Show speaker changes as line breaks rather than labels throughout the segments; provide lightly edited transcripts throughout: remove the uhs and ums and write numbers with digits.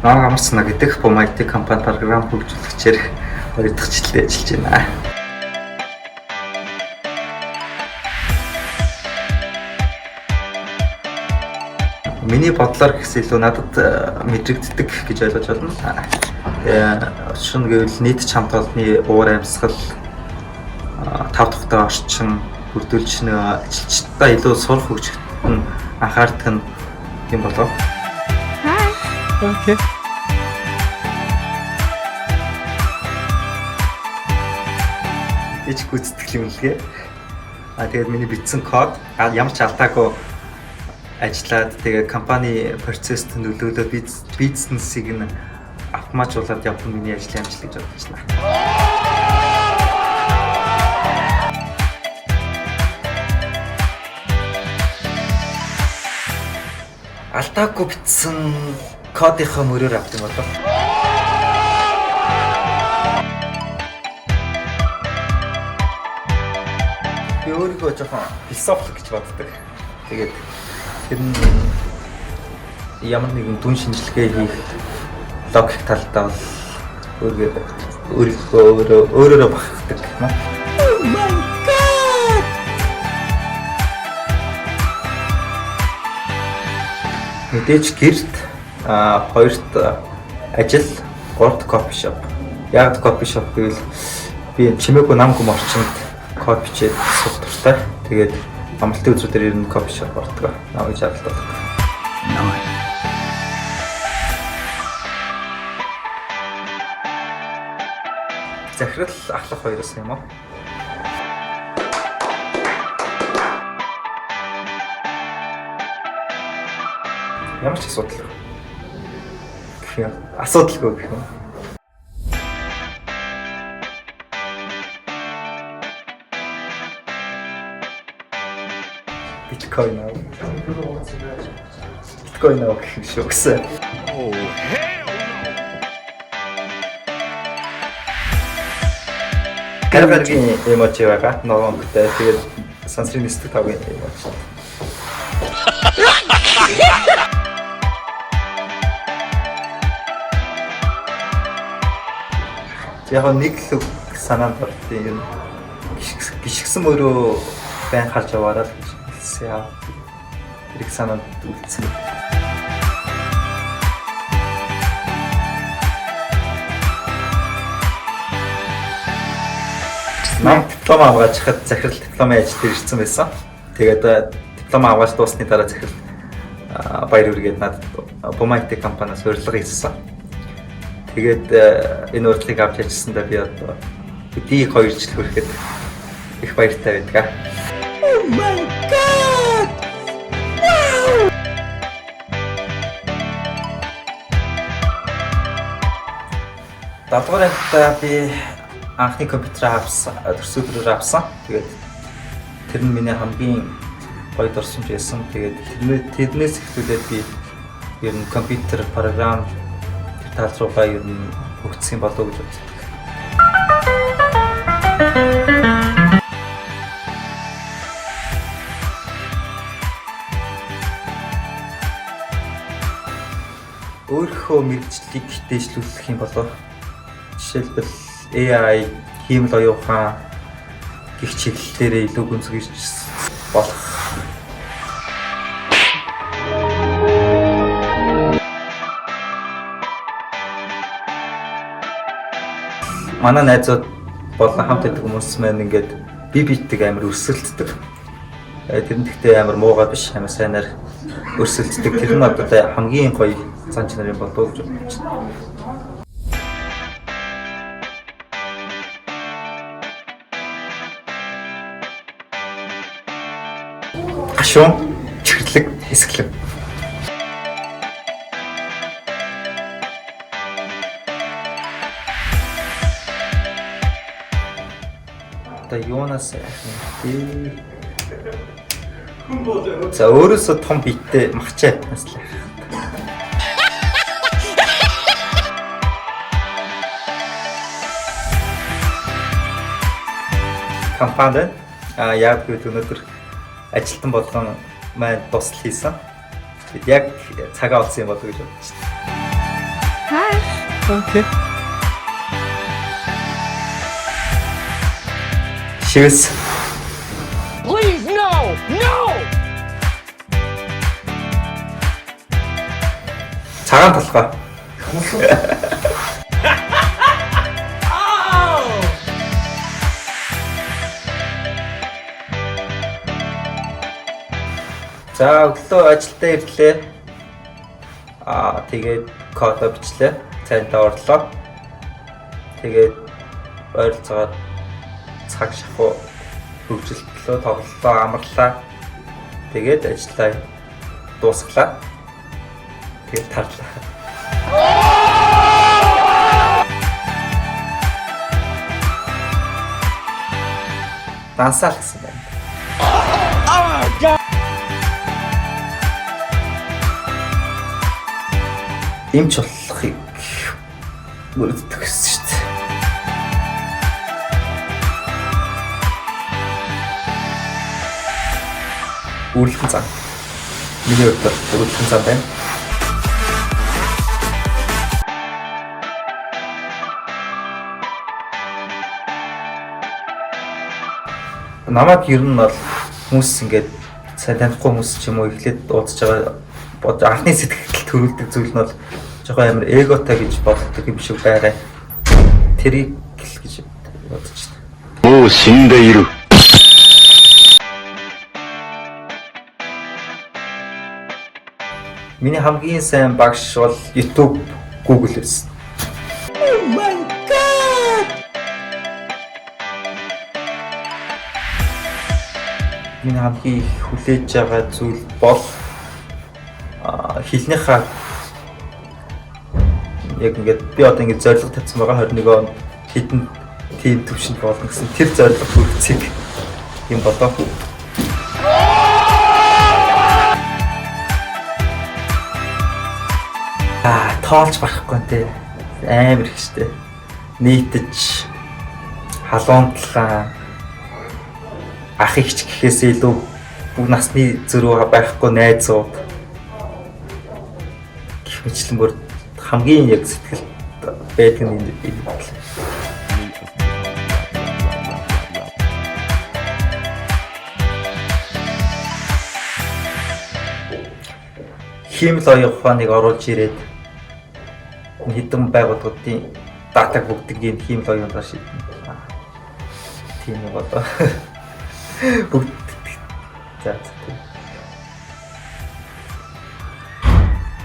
Намайг Амарсна гэдэг Puma IT компани програм хөгжүүлэгчээр 2 дахь жилдээ ажиллаж байна. Миний бодлоор гэхээс илүү надад мэдрэгддэг гэж ойлгож байна. Учир нь гэвэл нийт чамд олны уур амьсгал, тав тухтай орчин бүрдүүлж нөө ажилчдаа илүү сурах хөгжихт нь анхаардаг нь юм болов.
Okay.
Ич гүйцэтгэх юм лээ. А тэгээд миний бичсэн код ямар ч алдаагүй ажиллаад тэгээд компани процесст нөлөөлөө бизнесийг нь автоматжуулаад явах нь миний ажлын амжилт гэж бодож байна. Алдаагүй бичсэн кодынхоо мөрөөр авт юм болов. Би өөрийгөө жоохон философик гэж боддог. Тэгээд тэр нь ямар нэгэн дүн шинжилгээ хийх логик талдаа бол өөрийгөө өөрөөрөө бахархдаг юм аа.
Oh my god!
Мэдээж гэрт, хоёрт ажил, гуравт кофе шоп. Яг кофе шоп гэвэл би чимээгүй нам гүм орчинд кофе бичээд суух дуртай. Тэгээд амралтын өдрүүдээр ер нь кофе шоп ордог. Намайг жаргалтай болгодог.
Nice.
Захирал ахлах хоёроос юм уу? Ямар ч асуудалгүй. Гэх юм. Асуудалгүй гэх юм. Биткойн аа. Биткойн аа гэх юм шүү гэсэн.
Oh, hell no!
Гаргагийн эможи байгаа. Ногоон өнгөтэй. Тэгээд сансрын нисдэг тавгийн эможи. Яг нэг л үг санаанд орсон юм. Гიშгсэн мөрөө байн харж яваарай л гэж хэлсэн. Тэрийг санаанд үлдсэн. Нам диплом авгаажхад захирал дипломын ажил дээр ирсэн байсан. Тэгээд диплом авгааж дуусны дараа захирал баяр хүргээд надад Puma IT компаниас урилга ирсэн. Тэгээд энэ урилгыг авч ажилласандаа би одоо хэдий 2 жил хүрэхэд их баяртай байдаг.
Oh my god! Wow!
7 дугаар ангидаа би анхны компьютерээ авсан, төрсөн өдрөөр авсан. Тэгээд тэр нь миний хамгийн гоё дурсамж байсан. Тэгээд тэрнээс эхлүүлээд би ер нь компьютер, програм тэр тал руугаа ер нь хөгжсөн болов уу гэж боддог. Өөрийнхөө мэргэжлийг дээшлүүлэх юм болов. Жишээлбэл AI, хиймэл оюун ухаан гих чиглэлээрээ илүү гүнзгийрч болох. Манай найзууд болон хамт байдаг хүмүүс маань ингээд бие биетэйг амар өрсөлддөг. Тэр нь гэхдээ амар муугаа биш, амар сайнаар өрсөлддөг. Тэр нь одоо хамгийн гоё зан чанар юм болов уу гэж бодож байна. Гашуун, чихэрлэг, хэсгэлэг. Одоо юунаас яах юм бэ? За өөрөөсөө том биетэй махчаа нас л яах. Компани байна. А яг гэвэл өнөөдөр ажилтан болгон маань тусал хийсэн. Яг цагаа олсон юм болов уу гэж бодож байна.
Okay.
Шивээс.
Please no! No!
Цагаан толгой. За өглөө ажилдаа ирлээ. Тэгээд кодо бичлээ. Цайнтаа орлоо. Тэгээд ойролцоогоор цаг шахуу хөгжилтлөө, тоглолоо, амарлаа. Тэгээд ажиллаа дуусглаа. Тэгээд тарлаа. Дансаа л гэсэн байна. Эмч болохыг мөрөддөг гэсэн шүү дээ. Үрлхэн зам. Миний хувьд бол үрлхэн зам байна. Намайг ер нь бол хүмүүс ингээд сайн танихгүй хүмүүс ч юм уу эхлээд уулзж байгаа бод анхны сэтгэл төрүүлдэг зүйл нь бол жоохон амар эготой гэж боддог юм шиг байгаа. Тэрийг л гэж бодож байна.
もう死んでいる。
Миний хамгийн сайн багш бол YouTube, Google байсан.
Oh my god!
Миний хамгийн их хүлээж байгаа зүйл бол хэлнийхаа яг ингээд би одоо ингээд зорилго тавьсан байгаа 21 онд хэдэн тийм төвшөнд болно гэсэн тэр зорилго хүргэцгийг юм болоо. Тоолж барахгүй нэ. Амар их штэ. Нийтэж халуун талаан ах ихч гэхээс илүү бүх насны зөрүү байхгүй найзууд гэх мэтлэн бүр хамгийн яг сэтгэл байдаг нь энэ бодлоо. Хиймэл оюун ухааныг оруулж ирээд хэдэн байгууллагуудын датаг бүгднийг хиймэл оюунаар шийднэ. Тийм юм болоо. Бүгд за тийм.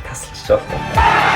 Тасалж болоо.